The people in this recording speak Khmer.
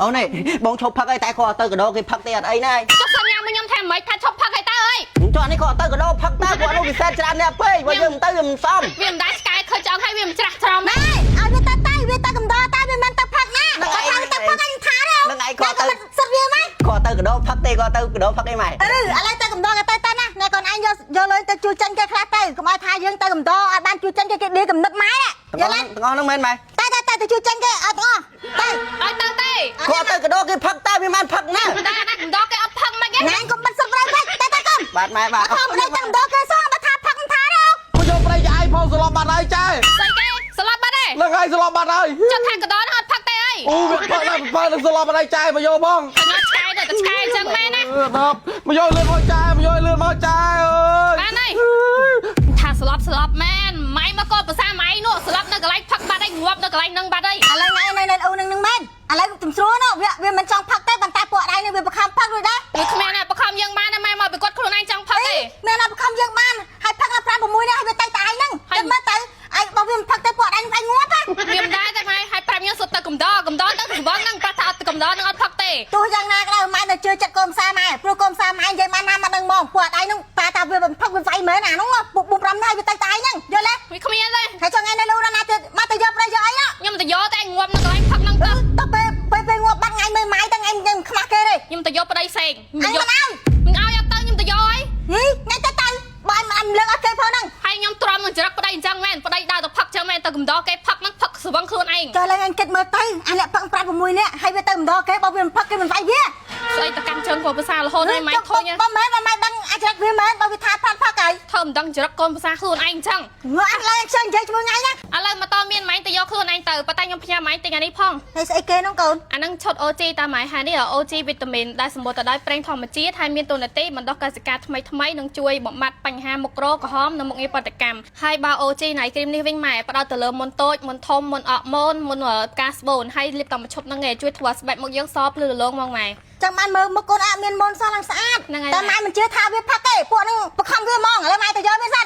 អូនឯងបងឈប់ផឹកអីតែគាត់ទៅកដោគេផឹកទេអត់អីណា ចុះសន្យាមកខ្ញុំថាមិនថាឈប់ផឹកអីតើអើយ ចុះនេះគាត់ទៅកដោផឹកតើគាត់នោះពិសេសច្រើនអ្នកពេកបើយើងមិនទៅវាមិនសម វាមិនដែរឆ្កែឃើញចង់ឲ្យវាមិនច្រាស់ច្រំ ណែឲ្យវាទៅទៅវាទៅកំដរតែវាមិនទៅផឹកណាគាត់ថាទៅផឹកអញថាទេ នឹងឯងគាត់ទៅ សិតវាមក គាត់ទៅកដោផឹកទេគាត់ទៅកដោផឹកអីម៉ែ អឺឥឡូវទៅកំដរក៏ទៅទៅណាណែកូនឯងយកយកលុយទៅជួយចិនគេខ្លះទៅកុំឲ្យថាយើងទៅកំដរអត់បានជួយចិនគេគេដៀកំណត់ម៉ែ ទាំង យល់ អស់ទាំងអស់ហ្នឹងមែនម៉ែ ទេតែតែទៅជួយចិនគេអត់ទាំងអស់ទៅ ឲ្យទៅទេ គាត់ទៅកដោគេផឹកតើវាមិនផឹកណា មិនដែរណាកំដរគេអត់ផឹកមិនទេ ណែកុំបិទសិតប្រៃពេកទៅទៅកុំ បាទម៉ែបាទ ខំប្រៃទៅកំដរគេសោះបើថាផឹកមិនថាទេ មកយកប្រៃយាយផងសន្លប់បាត់ហើយចែ ស្អីគេស្លាប់បាត់ទេ នឹងហើយសន្លប់បាត់ហើយ ចុះថាកំដរហ្នឹងអត់ផឹកទេអី អូវាផឹកដែរផឹកនឹងសន្លប់បាត់ហើយចែមកយកផង កញ្ញឆ្កែទៅតែឆ្កែអញ្ចឹងមែនណា អឺដល់មកយកលឿនមកចែមកយកលឿនមកចែអើយ បានហើយថាស្លាប់ស្លាប់មែនម៉ៃមកកភាសាម៉ៃនោះស្លាប់នៅកន្លែងផឹកបាត់អីងាប់នៅកន្លែងហ្នឹងបាត់អី ឥឡូវថ្ងៃនៅនៅអូនឹងនឹងមែនឥឡូវទំស្រួលនោះវាវាមិនចង់ផឹកទេប៉ុន្តែពួកឯងនេះវាបខំផឹករួចដែរ វាគ្មានណាបខំយើងបានណាម៉ែមកពីគាត់ខ្លួនឯងចង់ផឹកទេ មានណាបខំយើងបានហើយផឹកដល់5 6នេះហើយវាទៅតែឯងហ្នឹងចាំមើលទៅឯងបើវាមិនផឹកទេពួកឯងឯងងាប់ហ៎ វាមិនដែរតែម៉ែឲ្យប្រាប់ខ្ញុំសុទ្ធទៅកំដរកំដរទៅសង្វឹងហ្នឹងប្រាប់ថាអត់កំដរហ្នឹងអត់ផឹកទេ ទោះយ៉ាងណាក៏ដោយម៉ែនៅជឿចិត្តកូនផ្សារម៉ែព្រោះកូនផ្សារម៉ែនិយាយបានណាមកដឹងហ្មងពួកឯងហ្នឹងតាតាវាមិនផឹកវាវាយមែនអាហ្នឹងពុក4 5នេះវាទៅតែឯងហ្នឹងយល់ទេ វាគ្មានទេ ហើយចង់ថ្ងៃនៅលូដល់ណាទៀតមកទៅយកប្រៃយកអី ខ្ញុំទៅយកតែងាប់នៅកន្លែងផឹកហ្នឹងទៅ ទៅពេលពេលពេលងាប់បាត់ថ្ងៃមើលម៉ែទៅថ្ងៃខ្ញុំខ្មាស់គេទេ ខ្ញុំទៅយកប្តីផ្សេង អញ យក មិនឲ្យ មិនឲ្យអត់ទៅខ្ញុំទៅយកអី ហីថ្ងៃទៅទៅបើអញមិនលើកអត់គេផងហ្នឹង ហើយខ្ញុំទ្រាំនឹងចរិតប្តីអញ្ចឹងមែនប្តីដើរទៅផឹកចឹងមែនទៅកំដរគេផឹកហ្នឹងផឹកស្វឹងខ្លួនឯង ចុះឡើងអញគិតមើលទៅអាអ្នកផឹក5 6នាក់ហើយវាទៅម្ដងគេបើវាមិនផឹកគេមិនវាយវា ស្អីទៅកាន់ជើងកូនភាសារហូតហើយម៉ែធុញ បើមែនបើម៉ែដឹងអាចរិតវាមែនបើវាថាផាត់ផឹកហើយ ធ្វើមិនដឹងចរិតកូនភាសាខ្លួនឯងអញ្ចឹង ងើអញឡើងខ្ជិលនិយាយជាមួយថ្ងៃណា ឥឡូវមកតមានម៉ែទៅយកខ្លួនឯងទៅប៉ុន្តែខ្ញុំផ្ញើម៉ែទិញអានេះផង ហើយស្អីគេនោះកូន អាហ្នឹងឈុត OG តាមម៉ែហើយនេះ OG វីតាមីនដែលសម្បូរទៅដោយប្រេងធម្មជាតិហើយមានតួនាទីបណ្ដុះកោសិកាថ្មីថ្មីនិងជួយបំបត្តិបញ្ហាមុខរោគក្រហមនិងមុខងារប្រតិកម្មហើយបើ OG ណៃគ្រីមនេះវិញម៉ែផ្ដោតទៅលើមុនតូចមុនធំមុនអកម៉ូនមុនផ្កាស្បូនហើយលាបតាមមួយឈុតហ្នឹងឯងជួយធ្វើឲ្យស្បែកមុខយើងសភ្លឺរលោងហ្មងម៉ែ ចង់បានមើលមុខកូនអត់មានមុនសោះឡើងស្អាត ហ្នឹងហើយ តែម៉ែមិនជឿថាវាផឹកទេពួកហ្នឹងបខំវាហ្មងឥឡូវម៉ែទៅយកវាសិន